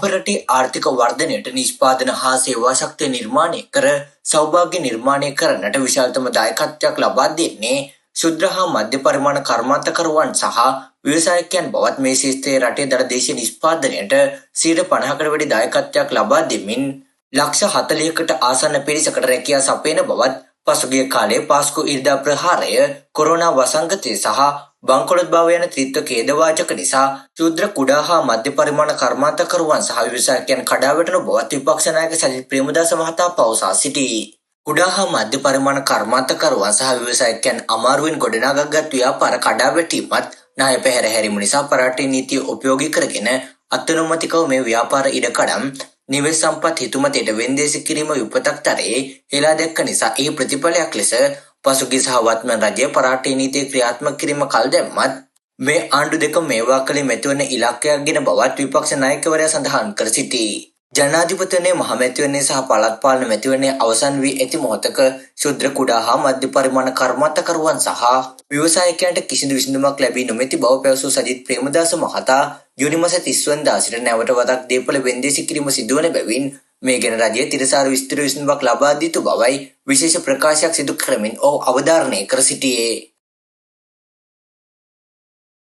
අප රටේ ආර්ථික වර්ධනයට නිෂ්පාදන හා සේවා ශක්තිය නිර්මාණය කර සෞභාග්‍ය නිර්මාණය කරන්නට විශාලතම දායකත්වයක් ලබා දෙන්නේ ක්ෂුද්‍ර හා මධ්‍ය පරිමාණ කර්මාන්තකරුවන් සහ ව්‍යවසායකයන් බවත්, මේ ක්ෂේත්‍රයේ රටේ දළ දේශීය නිෂ්පාදනයට 50%කට වැඩි දායකත්වයක් ලබා දෙමින් 40,000,000කට ආසන්න පිරිසකට රැකියා සපයන බවත්, පසුගිය කාලයේ පාස්කු ඉරිදා ප්‍රහාරය, කොරෝනා වසංගතය සහ බංකොලොත් භාවය යන ත්‍රිත්ව ඛේදවාචක නිසා ක්ෂුද්‍ර, කුඩා හා මධ්‍ය පරිමාණ කර්මාන්තකරුවන් සහ ව්‍යවසායකයන් කඩා වැටෙන බවත් විපක්ෂ නායක සජිත් ප්‍රේමදාස මහතා පවසා සිටී. කුඩා හා මධ්‍ය පරිමාණ කර්මාන්තකරුවන් සහ ව්‍යවසායකයන් අමාරුවෙන් ගොඩනගාගත් ව්‍යාපාර කඩා වැටීමත් ණය පැහැර හැරීම නිසා පරාටේ නීතිය උපයෝගී කරගෙන අත්අනුමතිකව මේ ව්‍යාපාර ඉඩකඩම්, නිවෙස් සම්පත් හිතුමතයට වෙන්දේසි කිරීම විපතක් තරයේ හෙළා දැක්ක නිසා එහි ප්‍රතිඵලයක් ලෙස පසුගිය සහ වත්මන් රජය පරාටේ නීතිය ක්‍රියාත්මක කිරීම කල් දැම්මත් මේ ආණ්ඩු දෙක මේවා කළේ මැතිවරණ ඉලක්කයක් ගෙන බවත් විපක්ෂ නායකවරයා සඳහන් කර සිටී. ජනාධිපතිවරණය, මහමැතිවරණය සහ පළාත් පාලන මැතිවරණය අවසන් වී ඇති මොහොතක ක්ෂුද්‍ර, කුඩා හා මධ්‍ය පරිමාණ කර්මාන්තකරුවන් සහ ව්‍යවසායකයන්ට කිසිදු විසඳුමක් ලැබී නොමැති බව පැවසූ සජිත් ප්‍රේමදාස මහතා ජූනි මාස 30 වනදා සිට නැවත වරක් දේපළ වෙන්දේසි කිරීම සිදුවන බැවින් මේ ගැන රජය තිරසාර විස්තර විසඳුමක් ලබා දිය යුතු බවයි විශේෂ ප්‍රකාශයක් සිදු කරමින් ඔහු අවධාරණය කර සිටියේ.